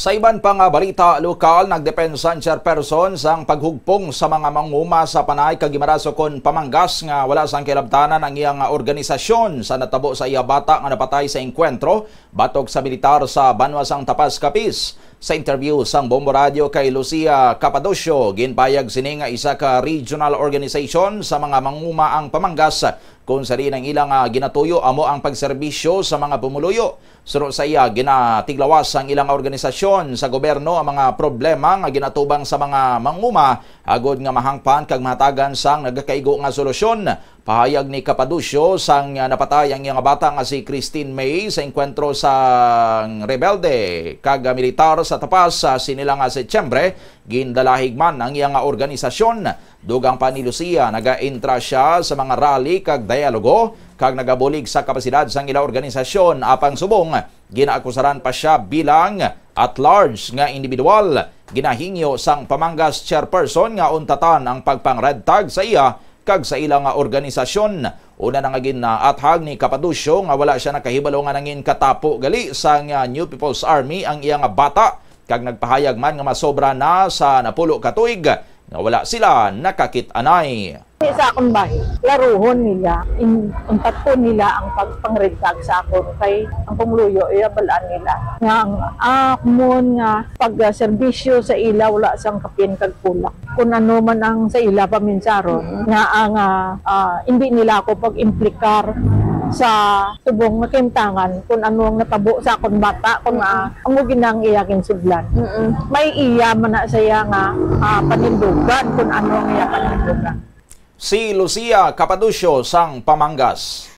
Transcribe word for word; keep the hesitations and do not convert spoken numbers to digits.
Sa iban pa nga balita lokal, nagdepensa ang chairperson sang paghugpong sa mga manguma sa Panay kag Guimaras ukon Pamanggas nga wala sang kilabtanan ang iyang organisasyon sa natabo sa iya bata nga napatay sa engkwentro batok sa militar sa banwa sang Tapas, Capiz. Sa interview sang Bombo Radio kay Lucia Capadocio, ginpahayag sini nga isa ka regional organization sa mga manguma ang Pamanggas, kung sa diin ang ilang, ah, ginatuyo amo ang pagserbisyo sa mga pumuluyo. Suno sa iya, ginatiglawas ang ilang organisasyon sa gobyerno ang mga problema nga ginatubang sa mga manguma agod nga mahangpan kag mahatagan sang nagakaigo nga solusyon. Pahayag ni Capadocio, sang, ah, napatay ang iyang bata nga si Christine May sa engkwentro sang rebelde kag, ah, militar sa Tapas, ah, sini lang nga Setyembre, gindalahig man ang iyang organisasyon. Dugang pa ni Lucia, nagaentra sia sa mga rally kag dialogo kag nagabulig sa kapasidad sang ila organisasyon, apang subong ginaakusaran pa sia bilang at large nga individual. Ginahingyo sang Pamanggas chairperson nga untatan ang pagpang-red tag sa iya kag sa ila nga organisasyon. Una na nga ginaathag ni Capadocio nga wala sia nakahibalo nga nangin katapo gali sang, ah, New People's Army ang iya nga bata, kag nagpahayag man nga masobra na sa napulo ka tuig nga wala sila nakakit-anay. Sa akon bahin, klaruhon nila, in-, untaton nila ang pagpangregtag sa akon, kay ang pumuluyo, iya balaan nila nga ang akmon nga pagserbisyo sa ila wala sang kapin kag kulang. Kung ano man ang sa ila paminsaron, Mm. nga ang, ah, ah, hindi nila ako pag-implikar sa subong nga kahimtangan kung ano ang natabo sa akon bata, kung, Mm. ah, amo gid ang iya ginsudlan. Mm. May iya man na siya nga, ah, panindugan kung ano ang iya panindugan. Si Lucia Capadocio sang Pamanggas.